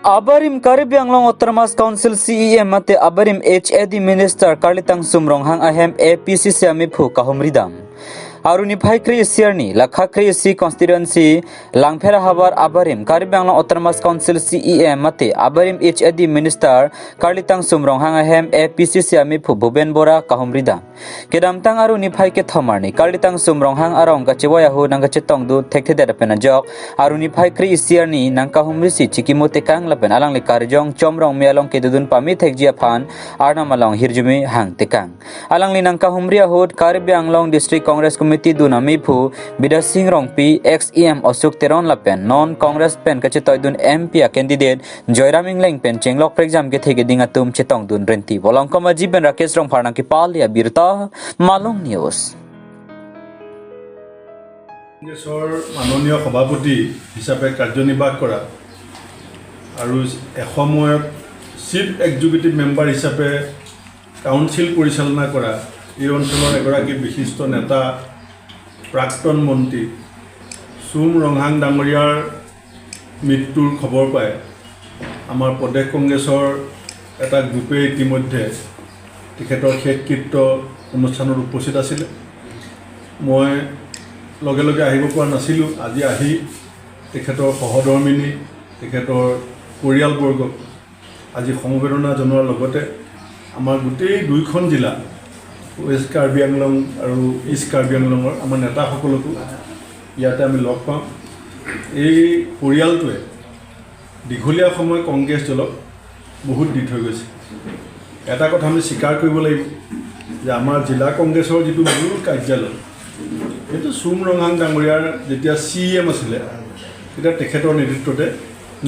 Abarim Karbi Anglong Autonomous Council CEM mate Abarim HAD Minister Karlitang Sumrong hang ahem APCC ami phu kahumridam. Aruni Phaikri Sierni Lakhakri C Constituency Langphera Habar Abarim Karbi Anglong Autonomous Council CEM mate Abarim HAD Minister Karlitang Sumrong hang ahem APCC ami phu Bhuben Bora kahumridam. Kedamtang aruni Phaike Thamarni Karlitang Sumrong hang arong kachewaya hu nang kachetong du thekthede pena jok aruni Phaikri Sierni nang kahumrisi chikimo tekang lapen alang li karjong chomrong mialong kedudun pami thekjia phan arnamalong hirjumi hang tekang alang li nang kahumria hut Karbi Anglong District Congress Committee dunami phu Bida Singh Rongpi ex-EM Ashok Teron lapen non Congress pen kachetoy dun MP candidate Joyram Ingleng pen chenglok exam ke theke dinga tum chetong dun renti bolong koma jiben Rakesh Rong pharnang ki palia birta Malong News. কংগ্ৰেছৰ মাননীয় সভাপতি হিচাপে কাৰ্যনিৰ্বাহ কৰা আৰু এসময়ত chief executive member হিচাপে council পৰিচালনা কৰা এই অঞ্চলৰ এগৰাকী বিশিষ্ট নেতা, প্ৰাক্তন মন্ত্ৰী চুম ৰংহাং ডাঙৰীয়াৰ মৃত্যুৰ খবৰ পাই আমাৰ প্ৰদেশ কংগ্ৰেছৰ এটা গ্ৰুপে ইতিমধ্যে তেখেতৰ শেষকৃত্য অনুষ্ঠানত উপস্থিত আছিলে। মই লগে লগে আহিব পৰা নাছিলোঁ। আজি আহি তেখেতৰ সহধৰ্মিনী, তেখেতৰ পৰিয়ালবৰ্গক আজি সমবেদনা জনোৱাৰ লগতে আমাৰ গোটেই দুইখন জিলা, ৱেষ্ট কাৰ্বি আংলং আৰু ইষ্ট কাৰ্বি আংলঙৰ আমাৰ নেতাসকলকো ইয়াতে আমি লগ পাওঁ। এই পৰিয়ালটোৱে দীঘলীয়া সময় কংগ্ৰেছ দলক বহুত দি থৈ গৈছে। এটা কথা আমি স্বীকাৰ কৰিব লাগিব যে আমাৰ জিলা কংগ্ৰেছৰ যিটো মূল কাৰ্যালয়, সেইটো চুম ৰংহাং ডাঙৰীয়াৰ যেতিয়া চি এম আছিলে, তেতিয়া তেখেতৰ নেতৃত্বতে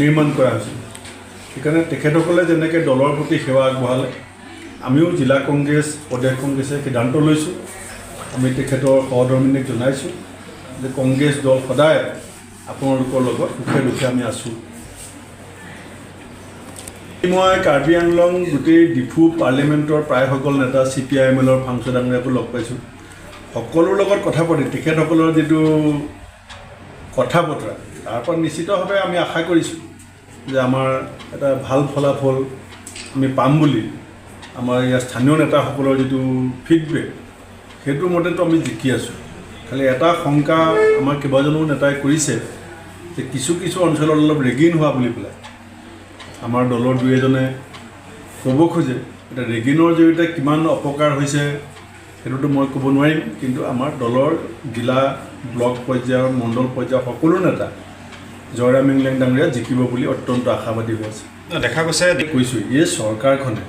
নিৰ্মাণ কৰা হৈছিল। সেইকাৰণে তেখেতসকলে যেনেকৈ দলৰ প্ৰতি সেৱা আগবঢ়ালে, আমিও জিলা কংগ্ৰেছ, প্ৰদেশ কংগ্ৰেছে সিদ্ধান্ত লৈছোঁ। আমি তেখেতৰ সহধৰ্মিনীক জনাইছোঁ যে কংগ্ৰেছ দল সদায় আপোনালোকৰ লগত সুখে দুখে আমি আছোঁ। মই কাৰ্বি আংলং, গোটেই ডিফু পাৰ্লিয়ামেণ্টৰ প্ৰায়সকল নেতা, চিপিআইএমএলৰ ফাংচন ডাঙৰীয়াকো লগ পাইছোঁ। সকলোৰ লগত কথা পাতি তেখেতসকলৰ যিটো কথা বতৰা, তাৰ পৰা নিশ্চিতভাৱে আমি আশা কৰিছোঁ যে আমাৰ এটা ভাল ফলাফল আমি পাম বুলি। আমাৰ ইয়াৰ স্থানীয় নেতাসকলৰ যিটো ফিডবেক, সেইটোৰ মতেতো আমি জিকি আছোঁ। খালি এটা শংকা আমাৰ কেইবাজনো নেতাই কৰিছে যে কিছু কিছু অঞ্চলত অলপ ৰেগিং হোৱা বুলি পেলাই আমাৰ দলৰ দুই এজনে ক'ব খোজে। এতিয়া ৰেগিঙৰ জৰিয়তে কিমান অপকাৰ হৈছে, সেইটোতো মই ক'ব নোৱাৰিম। কিন্তু আমাৰ দলৰ জিলা, ব্লক পৰ্যায়ৰ, মণ্ডল পৰ্যায়ৰ সকলো নেতা জয়ৰাম ইংলেং ডাঙৰীয়া জিকিব বুলি অত্যন্ত আশাবাদী হৈ আছে। দেখা গৈছে। কৈছোঁ, এই চৰকাৰখনে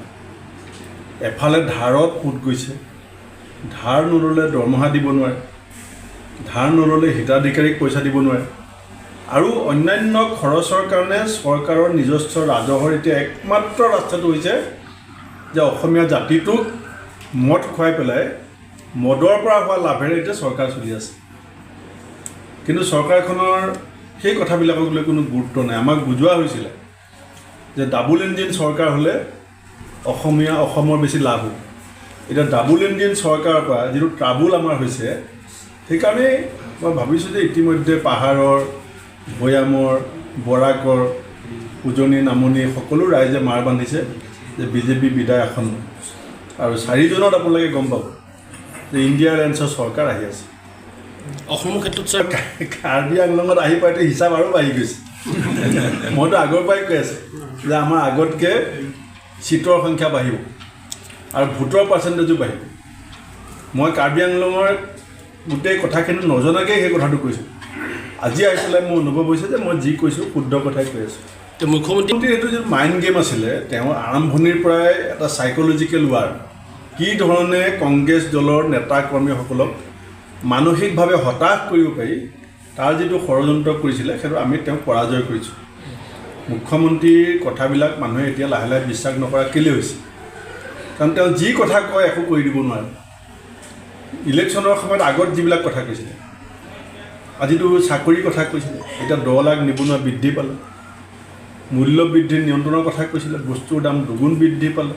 এফালে ধাৰত পোত গৈছে। ধাৰ নল'লে দৰমহা দিব নোৱাৰে, ধাৰ নল'লে হিতাধিকাৰীক পইচা দিব নোৱাৰে আৰু অন্যান্য খৰচৰ কাৰণে চৰকাৰৰ নিজস্ব ৰাজহৰ এতিয়া একমাত্ৰ ৰাস্তাটো হৈছে যে অসমীয়া জাতিটোক মদ খুৱাই পেলাই মদৰ পৰা হোৱা লাভেৰে এতিয়া চৰকাৰ চলি আছে। কিন্তু চৰকাৰখনৰ সেই কথাবিলাকক লৈ কোনো গুৰুত্ব নাই। আমাক বুজোৱা হৈছিলে যে ডাবুল ইঞ্জিন চৰকাৰ হ'লে অসমীয়া, অসমৰ বেছি লাভ হ'ব। এতিয়া ডাবুল ইঞ্জিন চৰকাৰৰ পৰা যিটো ট্ৰাবুল আমাৰ হৈছে, সেইকাৰণেই মই ভাবিছোঁ যে ইতিমধ্যে পাহাৰৰ, ভৈয়ামৰ, বৰাকৰ, উজনি নামনি সকলো ৰাইজে মাৰ বান্ধিছে যে বিজেপি বিদায় আসন্ন আৰু 4 জুনত আপোনালোকে গম পাব যে ইণ্ডিয়া এলায়েন্সৰ চৰকাৰ আহি আছে। অসমৰ ক্ষেত্ৰত ছাৰ? কাৰ্বি আংলঙত আহি পাইতো হিচাপ আৰু বাঢ়ি গৈছে। মইতো আগৰ পৰাই কৈ আছোঁ যে আমাৰ আগতকৈ চিটৰ সংখ্যা বাঢ়িব আৰু ভোটৰ পাৰ্চেণ্টেজো বাঢ়িব। মই কাৰ্বি আংলঙৰ গোটেই কথাখিনি নজনাকেই সেই কথাটো কৈছোঁ। আজি আহি পেলাই মোৰ অনুভৱ হৈছে যে মই যি কৈছোঁ, শুদ্ধ কথাই কৈ আছোঁ। মুখ্যমন্ত্ৰী মুখ্যমন্ত্ৰীৰ এইটো যিটো মাইণ্ড গেম আছিলে, তেওঁৰ আৰম্ভণিৰ পৰাই এটা চাইক'লজিকেল ৱাৰ, কি ধৰণে কংগ্ৰেছ দলৰ নেতা কৰ্মীসকলক মানসিকভাৱে হতাশ কৰিব পাৰি, তাৰ যিটো ষড়যন্ত্ৰ কৰিছিলে, সেইটো আমি তেওঁক পৰাজয় কৰিছোঁ। মুখ্যমন্ত্ৰীৰ কথাবিলাক মানুহে এতিয়া লাহে লাহে বিশ্বাস নকৰা কেলৈ হৈছে? কাৰণ তেওঁ যি কথা কয়, একো কৰি দিব নোৱাৰে। ইলেকশ্যনৰ সময়ত আগত যিবিলাক কথা কৈছিলে, আজিতো চাকৰিৰ কথা কৈছিলে, এতিয়া 10 লাখ নিবনুৱা বৃদ্ধি পালে। মূল্য বৃদ্ধিৰ নিয়ন্ত্ৰণৰ কথা কৈছিলে, বস্তুৰ দাম দুগুণ বৃদ্ধি পালে।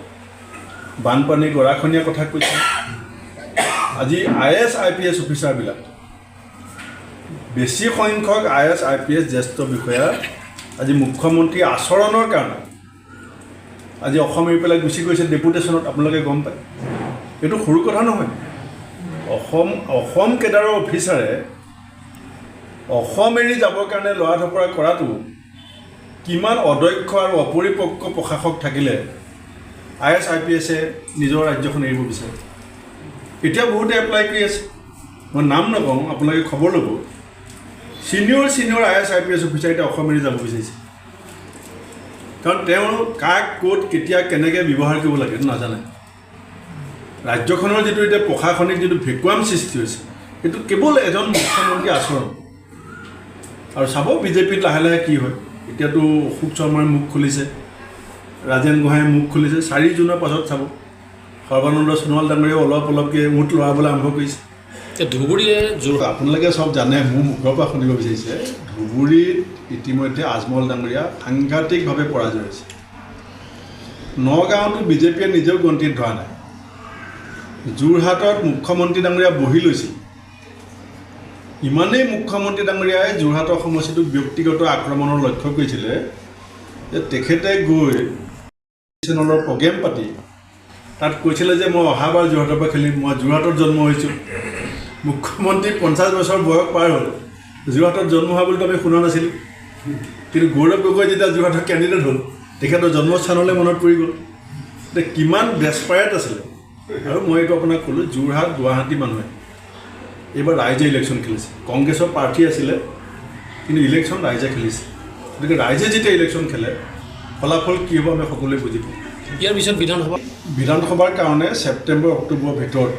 বানপানী গৰাখহনীয়াৰ কথা কৈছিলে। আজি আইএএছ, আইপিএছ অফিচাৰবিলাক, বেছি সংখ্যক আইএএছ, আইপিএছ জ্যেষ্ঠ বিষয়া আজি মুখ্যমন্ত্ৰী আচৰণৰ কাৰণে আজি অসম এৰি পেলাই গুচি গৈছে ডেপুটেশ্যনত, আপোনালোকে গম পায়। এইটো সৰু কথা নহয়। অসম অসম কেডাৰৰ অফিচাৰে অসম এৰি যাবৰ কাৰণে লৰা ঢপৰা কৰাটো কিমান অদক্ষ আৰু অপৰিপক্ক প্ৰশাসক থাকিলে I S, I P এছে নিজৰ ৰাজ্যখন এৰিব বিচাৰে। এতিয়া বহুতে এপ্লাই কৰি আছে, মই নাম নকওঁ, আপোনালোকে খবৰ ল'ব। Senior senior IAS, IPS officer এতিয়া অসম এৰি যাব বিচাৰিছে, কাৰণ তেওঁ কাক ক'ত কেতিয়া কেনেকৈ ব্যৱহাৰ কৰিব লাগে সেইটো নাজানে। ৰাজ্যখনৰ যিটো এতিয়া প্ৰশাসনিক যিটো ভেকুৱাম সৃষ্টি হৈছে, সেইটো কেৱল এজন মুখ্যমন্ত্ৰীৰ আচৰণ। আৰু চাব বিজেপিত লাহে লাহে কি হয়। এতিয়াতো অশোক শৰ্মাই মুখ খুলিছে, ৰাজেন গোহাঁয়ে মুখ খুলিছে। 4 জুনৰ পাছত চাব, সৰ্বানন্দ সোণোৱাল ডাঙৰীয়াও অলপ অলপকৈ ওঁঠ লৰাবলৈ আৰম্ভ কৰিছে। এতিয়া ধুবুৰীয়ে যোৰহাট আপোনালোকে চব জানে, মোৰ মুখৰ পৰা শুনিব বিচাৰিছে। ধুবুৰীত ইতিমধ্যে আজমল ডাঙৰীয়া সাংঘাতিকভাৱে পৰাজয় হৈছে। নগাঁৱতো বিজেপিয়ে নিজেও গন্তিত ধৰা নাই। যোৰহাটত মুখ্যমন্ত্ৰী ডাঙৰীয়া বহি লৈছিল। ইমানেই মুখ্যমন্ত্ৰী ডাঙৰীয়াই যোৰহাটৰ সমষ্টিটোক ব্যক্তিগত আক্ৰমণৰ লক্ষ্য কৰিছিলে যে তেখেতে গৈ চেনেলৰ প্ৰগ্ৰেম পাতি তাত কৈছিলে যে মই অহাবাৰ যোৰহাটৰ পৰা খেলিম, মই যোৰহাটত জন্ম হৈছোঁ। মুখ্যমন্ত্ৰী 50 বছৰ বয়স পাৰ হ'ল, যোৰহাটত জন্ম হোৱা বুলিতো আমি শুনা নাছিলোঁ। কিন্তু গৌৰৱ গগৈ যেতিয়া যোৰহাটৰ কেণ্ডিডেট হ'ল, তেখেতৰ জন্মস্থানলৈ মনত পৰি গ'ল। এতিয়া কিমান ডেছপাৰেট আছিলে। আৰু মই এইটো আপোনাক ক'লোঁ, যোৰহাট গুৱাহাটী মানুহে এইবাৰ ৰাইজে ইলেকশ্যন খেলিছে। কংগ্ৰেছৰ প্ৰাৰ্থী আছিলে, কিন্তু ইলেকশ্যন ৰাইজে খেলিছে। গতিকে ৰাইজে যেতিয়া ইলেকশ্যন খেলে, ফলাফল কি হ'ব আমি সকলোৱে বুজি পাওঁ। ইয়াৰ পিছত বিধানসভা বিধানসভাৰ কাৰণে ছেপ্টেম্বৰ অক্টোবৰৰ ভিতৰত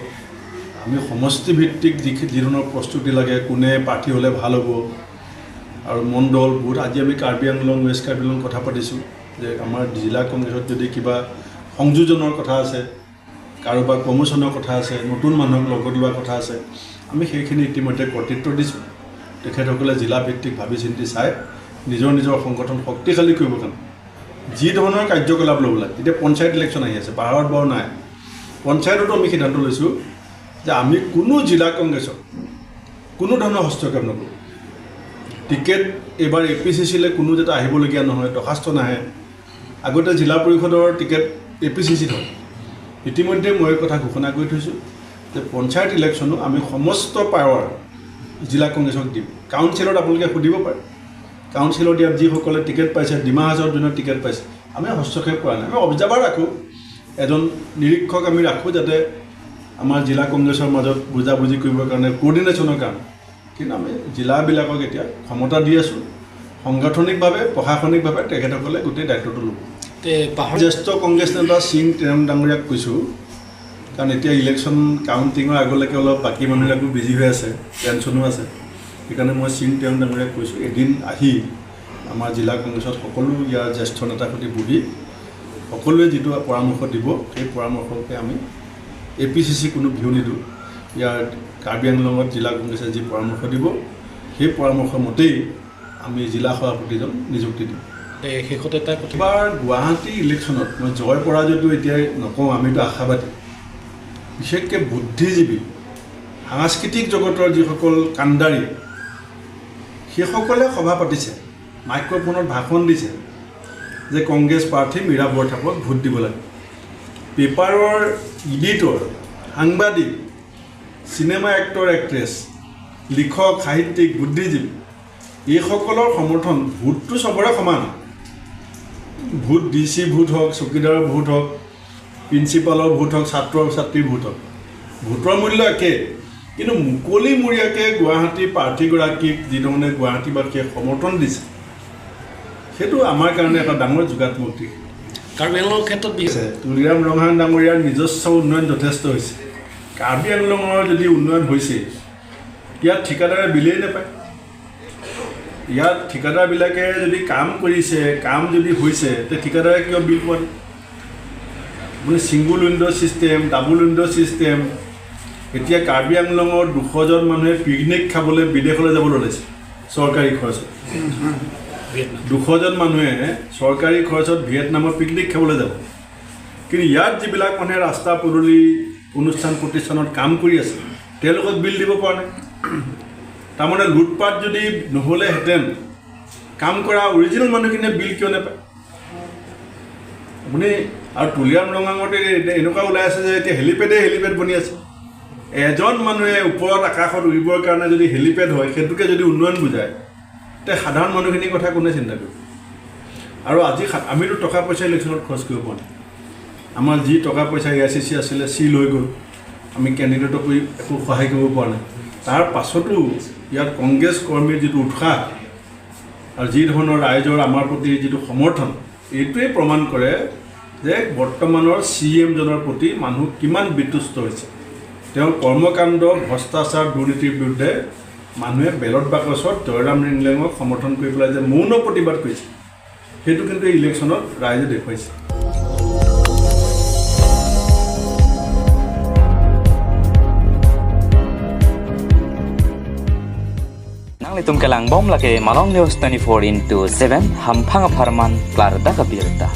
আমি সমষ্টিভিত্তিক যি ধৰণৰ প্ৰস্তুতি লাগে, কোনে প্ৰাৰ্থী হ'লে ভাল হ'ব আৰু মণ্ডল, বুথ, আজি আমি কাৰ্বি আংলং, ৱেষ্ট কাৰ্বি আংলং কথা পাতিছোঁ যে আমাৰ জিলা কংগ্ৰেছত যদি কিবা সংযোজনৰ কথা আছে, কাৰোবাৰ প্ৰমোশ্যনৰ কথা আছে, নতুন মানুহক লগত লোৱাৰ কথা আছে, আমি সেইখিনি ইতিমধ্যে কৰ্তৃত্ব দিছোঁ। তেখেতসকলে জিলাভিত্তিক ভাবি চিন্তি চাই নিজৰ নিজৰ সংগঠন শক্তিশালী কৰিবৰ কাৰণে যি ধৰণৰ কাৰ্যকলাপ ল'ব লাগে। এতিয়া পঞ্চায়ত ইলেকশ্যন আহি আছে, পাহাৰত বাৰু নাই। পঞ্চায়ততো আমি সিদ্ধান্ত লৈছোঁ যে আমি কোনো জিলা কংগ্ৰেছক কোনো ধৰণৰ হস্তক্ষেপ নকৰোঁ। টিকেট এইবাৰ এ পি চি চিলৈ কোনো যাতে আহিবলগীয়া নহয়, দৰ্খাস্ত নাহে। আগতে জিলা পৰিষদৰ টিকেট এ পি চি চিত হয়। ইতিমধ্যে মই এই কথা ঘোষণা কৰি থৈছোঁ যে পঞ্চায়ত ইলেকশ্যনো আমি সমস্ত পাৱাৰ জিলা কংগ্ৰেছক দিম। কাউন্সিলত আপোনালোকে সুধিব পাৰে, কাউন্সিলত ইয়াত যিসকলে টিকেট পাইছে, ডিমা হাছাওত যোনে টিকেট পাইছে, আমি হস্তক্ষেপ কৰা নাই। আমি অবজাৰ্ভাৰ ৰাখোঁ, এজন নিৰীক্ষক আমি ৰাখোঁ, যাতে আমাৰ জিলা কংগ্ৰেছৰ মাজত বুজাবুজি কৰিবৰ কাৰণে, কোঅৰ্ডিনেশ্যনৰ কাৰণে। কিন্তু আমি জিলাবিলাকক এতিয়া ক্ষমতা দি আছোঁ। সাংগঠনিকভাৱে, প্ৰশাসনিকভাৱে তেখেতসকলে গোটেই দায়িত্বটো ল'ব। তে পাহাৰ জ্যেষ্ঠ কংগ্ৰেছ নেতা সিং তেৰং ডাঙৰীয়াক কৈছোঁ, কাৰণ এতিয়া ইলেকশ্যন কাউণ্টিঙৰ আগলৈকে অলপ বাকী মানুহবিলাকো বিজি হৈ আছে, টেনশ্যনো আছে। সেইকাৰণে মই সিং তেৰং ডাঙৰীয়াক কৈছোঁ, এদিন আহি আমাৰ জিলা কংগ্ৰেছত সকলো ইয়াৰ জ্যেষ্ঠ নেতাৰ সৈতে বহি সকলোৱে যিটো পৰামৰ্শ দিব, সেই পৰামৰ্শকে আমি এ পি চি চি কোনো ভিউ নিদিওঁ। ইয়াৰ কাৰ্বি আংলঙত জিলা কংগ্ৰেছে যি পৰামৰ্শ দিব, সেই পৰামৰ্শ মতেই আমি জিলা সভাপতিজন নিযুক্তি দিম। তে শেষত এটা কথা। এইবাৰ গুৱাহাটী ইলেকশ্যনত মই জয় পৰাজয়টো এতিয়াই নকওঁ, আমিতো আশাবাদী। বিশেষকৈ বুদ্ধিজীৱী, সাংস্কৃতিক জগতৰ যিসকল কাণ্ডাৰী, সেইসকলে সভা পাতিছে, মাইক্ৰফোনত ভাষণ দিছে যে কংগ্ৰেছ প্ৰাৰ্থী মীৰা বৰঠাকুৰক ভোট দিব লাগে। পেপাৰৰ এডিটৰ, সাংবাদিক, চিনেমা এক্টৰ এক্ট্ৰেছ, লিখক, সাহিত্যিক, বুদ্ধিজীৱী, এইসকলৰ সমৰ্থন। ভোটটো চবৰে সমান ভোট, ডি চি ভোট হওক, চকীদাৰৰ ভোট হওক, প্ৰিন্সিপালৰ ভোট হওক, ছাত্ৰ ছাত্ৰীৰ ভোট হওক, ভোটৰ মূল্য একে। কিন্তু মুকলিমূৰীয়াকৈ গুৱাহাটী প্ৰাৰ্থীগৰাকীক যিধৰণে গুৱাহাটীবাসীয়ে সমৰ্থন দিছে, সেইটো আমাৰ কাৰণে এটা ডাঙৰ যোগাত্মক দিশ। কাৰ্বি আংলঙৰ ক্ষেত্ৰত বিশেষ আছে। তুলিৰাম ৰংহাং ডাঙৰীয়াৰ নিজস্ব উন্নয়ন যথেষ্ট হৈছে। কাৰ্বি আংলঙৰ যদি উন্নয়ন হৈছে, ইয়াত ঠিকাদাৰে বিলেই নাপায়। ইয়াত ঠিকাদাৰবিলাকে যদি কাম কৰিছে, কাম যদি হৈছে, তে ঠিকাদাৰে কিয় বিল পোৱা নাই? আপুনি single window system, double window system, এতিয়া কাৰ্বি আংলঙৰ 200জন মানুহে পিকনিক খাবলৈ বিদেশলৈ যাবলৈ ওলাইছে চৰকাৰী খৰচত। ভিয়েটনাম। 200জন মানুহে চৰকাৰী খৰচত ভিয়েটনামত পিকনিক খাবলৈ যাব। কিন্তু ইয়াত যিবিলাক মানুহে ৰাস্তা পদূলি, অনুষ্ঠান প্ৰতিষ্ঠানত কাম কৰি আছে, তেওঁলোকক বিল দিব পৰা নাই। তাৰমানে লুটপাত যদি নহ'লেহেঁতেন কাম কৰা অৰিজিনেল মানুহখিনিয়ে বিল কিয় নাপায় আপুনি? আৰু তুলিৰাম ৰঙাঙতে এনেকুৱা ওলাই আছে যে এতিয়া হেলিপেডে হেলিপেড বনি আছে। এজন মানুহে ওপৰত আকাশত উৰিবৰ কাৰণে যদি হেলিপেড হয়, সেইটোকে যদি উন্নয়ন বুজায়, তে সাধাৰণ মানুহখিনিৰ কথা কোনে চিন্তা কৰিব? আৰু আজি আমিতো টকা পইচা ইলেকশ্যনত খৰচ কৰিব পৰা নাই। আমাৰ যি টকা পইচা AICC আছিলে চিল হৈ গ'ল, আমি কেণ্ডিডেটকো একো সহায় কৰিব পৰা নাই। তাৰ পাছতো ইয়াত কংগ্ৰেছ কৰ্মীৰ যিটো উৎসাহ আৰু যি ধৰণৰ ৰাইজৰ আমাৰ প্ৰতি যিটো সমৰ্থন, এইটোৱে প্ৰমাণ কৰে যে বৰ্তমানৰ CMজনৰ প্ৰতি মানুহ কিমান বিতুষ্ট হৈছে। তেওঁৰ কৰ্মকাণ্ড, ভ্ৰষ্টাচাৰ, দুৰ্নীতিৰ বিৰুদ্ধে মানুহে বেলট বাকচত জয়ৰাম ৰিংলেঙক সমৰ্থন কৰি পেলাই যে মৌন প্ৰতিবাদ কৰিছে, সেইটো কিন্তু এই ইলেকশ্যনত ৰাইজে দেখুৱাইছে। Nang litum kelang bom lake Malong News 24x7 hampang farman klar da kabirta.